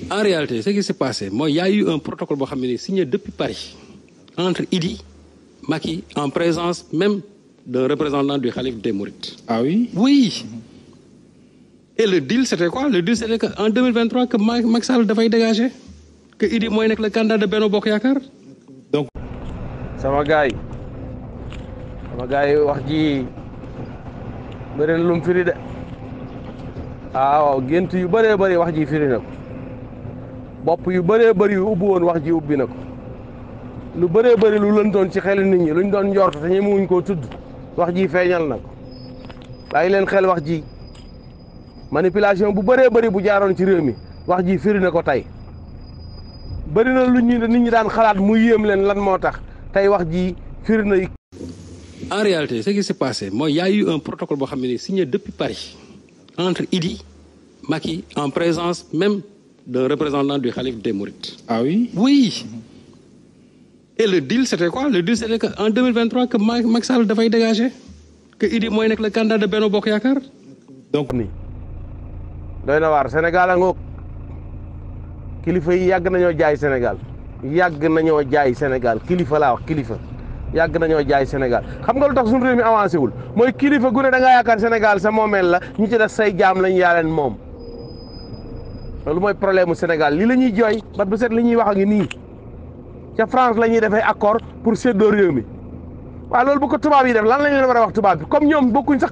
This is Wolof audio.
En réalité, ce qui s'est passé, moi, il y a eu un protocole signé depuis Paris entre Idi, Macky, en présence même d'un représentant du Khalife des Mourides. Ah oui? Oui. Et le deal, c'était quoi? Le deal, c'était qu'en 2023, que Macky Sall devait dégager, que Idi mooy nekk le candidat de Benno Bokk Yaakaar. Donc, sama gars yi wax ji bëri na lu mu firi de waaw gént yu bëree bëri wax ji firi na ko bopp yu bëree bëri yu ubbi woon wax ji ubbi na ko lu bëree bëri lu lëntoon ci xelu nit ñi luñ doon njort te ñemewuñ koo tudd wax ji feeñal na ko bàyyi leen xel wax ji manipulation bu bëree bëri bu jaaroon ci réew mi wax ji firi na ko tey bëri na lu nit ñi daan xalaat mu yéem leen lan moo tax tey wax ji firi na. En réalité, ce qui s'est passé, moi, il y a eu un protocole signé depuis Paris entre Idi, Macky, en présence même d'un représentant du Khalife des Mourides. Ah oui? Oui. Et le deal, c'était quoi? Le deal, c'était qu'en 2023, que Macky Sall devait dégager, que Idi mooy nekk le candidat de Benno Bokk Yaakaar. Donc nii doy na waar Sénégal a ngoog kilifa yi yàgg nañoo jaay Sénégal kilifa laa wax kilifa yàgg nañoo jaay Sénégal xam nga lu tax suñu réew mi avancé wul mooy kilifa gu ne da ngaa yaakaar Sénégal sa moomeel la ñi ci def say jaam lañ yaa leen moom loolu mooy problème mu Sénégal lii la ñuy jooy bat bu set li ñuy wax a ngi nii ca France la ñuy defee accord pour séddoo réew mi waaw loolu bu ko tubaab yi def lan lañ leen war a wax tubaab bi comme ñoom bokkuñ sax